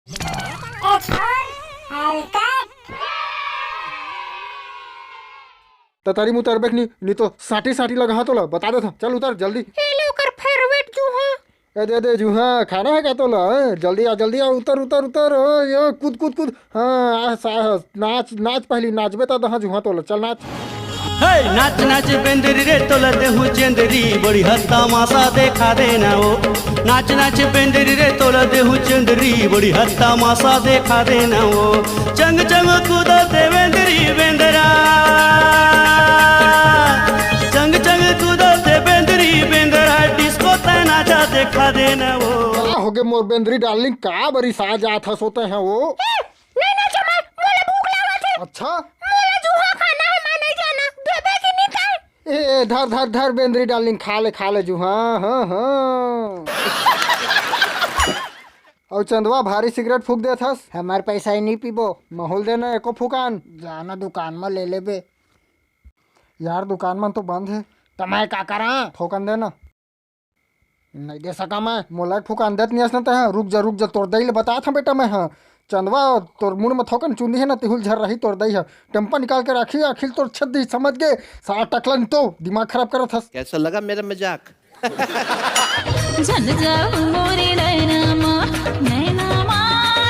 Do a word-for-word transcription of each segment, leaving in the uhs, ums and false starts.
त तारी मुतर बेख नी, नी तो साटी साटी लगा तोला, बता देथंव। चल उतर जल्दी। ए ले ओकर फेवरेट जुहा। ए दे दे जुहा, खाना हे का तोला? हैं? जल्दी आ, जल्दी आ, उतर उतर उतर। ओ, यो, कूद कूद कूद। हाँ, आ, साहस, नाच नाच, पहली नाचबे त दहा जुहा तोला। चल नाच। हे नाच नाच बेंदरी रे, तोला देहू चेंदरी, बड़ी हत्ता मासा देखा देना ओ। नाच नाच बेंदरी रे, तोला देहू चेंदरी, बड़ी हत्ता मासा देखा देना ओ। चंग चंग कूदत बेंदरी बेंदरा, चंग चंग कूदत बेंदरी बेंदरा, डिस्को तैं नाचा देखा देना ओ। का होगे मोर बेंदरी डार्लिंग, का बरी साज आत हस होते हैं वो? ए, नहीं नाचा मैं, मोला भूख लागत हे। अच्छा? मोला जुहा खाना हे, मैं नहीं जाना। देबे कि नहीं तैं? ए, ए, धर धर धर बेंदरी डार्लिंग, खा ले खा ले जुहा। हाँ हाँ। अउ चंदवा, भारी सिगरेट फूंक देत हस। हमर पैसा ही नहीं पीबो। महूल देना एको फुकान। जाना दुकान म ले लेबे। यार, दुकान मन तो बंद हे। त मैं का करा? थोकन देना। नहीं दे सका मैं। मोला एक फुकान देत नहीं हस न तैं। रुक जा, रुक जा, तोर दई ले बतात हंव बेटा मैं। हाँ, चंदवा, तोर मुड़ म थोकन चुंदी हे ना, तिहुल झर रही तोर दई ह। टेम्पा निकाल के राखी, अखिल तोर छेद दी, समझ गे? साला टकला नहीं तो, दिमाग खराब करत हस। कैसा लगा मेरा मजाक? झन जाओ मोरे नैना मा, नैना मा,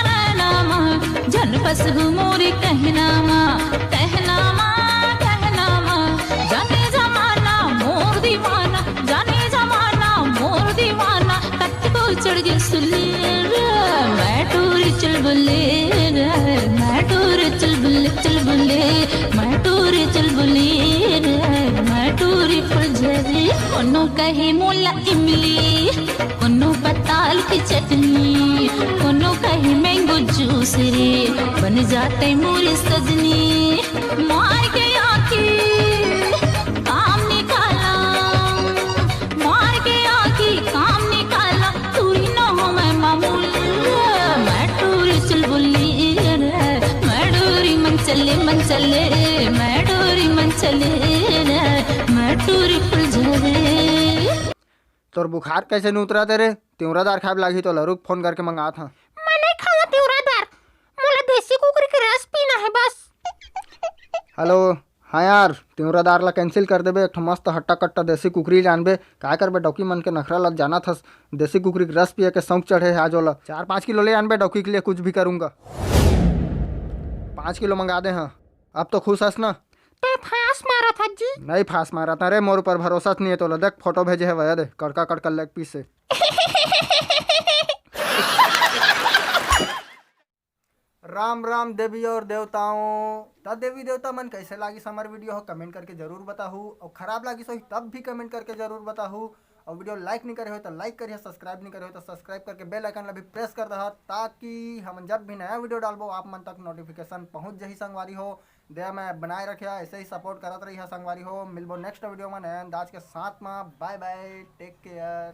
नैना मा, झन फसहू मोरे कहना मा, कहना मा, कहना मा। जाने जमाना मोर दीवाना, जाने जमाना मोर दीवाना, कतको चढ़ गे सुल्ली रे, मैं टूरी चुलबुली रे, मैं टूरी चुलबुली, चुलबुली, मैं टूरी चुलबुली रे, मैं टूरी फुलझरी। कोनो कहे मोला इमली, कोनो पताल की चटनी, कोनो कहे मैंगो जूस रे, बन जाते मोरे सजनी। मार के आँखी काम निकाला, मार के आँखी काम निकाला, तू ही ना हो मैं मामूल। मैं टूरी चुलबुली रे, मैं टूरी मन चले, मन चले, मैं टूरी मन चले रे, मैं टूरी फुलझरी। तोर बुखार कैसे नहीं उतरत हे रे? तिंवरा दार खाए बर लागही तोला, रुक, फोन करके मंगात हंव। मैं नहीं खावा तिंवरा दार, मोला देसी कुकरी के रस पीना हे बस। हेलो, हाँ यार, तिंवरा दार ला कैंसिल कर देबे, एक ठो मस्त हट्टा कट्टा देसी कुकरी ले आनबे। काय करबे, डौकी मन के नखरा ला जानत हस, देसी कुकरी के रस पिए के शौक चढ़े हे आज ओला। चार पाँच किलो ले आनबे, डौकी के लिए कुछ भी करूँगा। पाँच किलो मंगा दे हंव। अब तो खुश हस ना? तैं फांस मारत हस जी। नहीं फांस मारत हंव रे, मोर ऊपर भरोसा नहीं हे तोला। देख फोटो भेजे हे वया दे, कड़का कड़का लेग पीस हे। राम राम देवी और देवताओं। त देवी देवता मन, कैसे लागिस हमर वीडियो हो, कमेंट करके जरूर बताहू। और खराब लागिस होही तब भी कमेंट करके जरूर बताहू। और वीडियो लाइक नहीं करे हो तो लाइक करिए, सब्सक्राइब नहीं करे हो तो सब्सक्राइब करके बेल आइकन ला भी प्रेस कर दहा, ताकि हम जब भी नया वीडियो डालबो आप मन तक नोटिफिकेशन पहुंच जाही संगवारी हो। दया मया बनाए रखिया, ऐसे ही सपोर्ट करत रहिया संगवारी हो। मिलबो नेक्स्ट वीडियो में नया अंदाज के साथ में। बाय बाय, टेक केयर।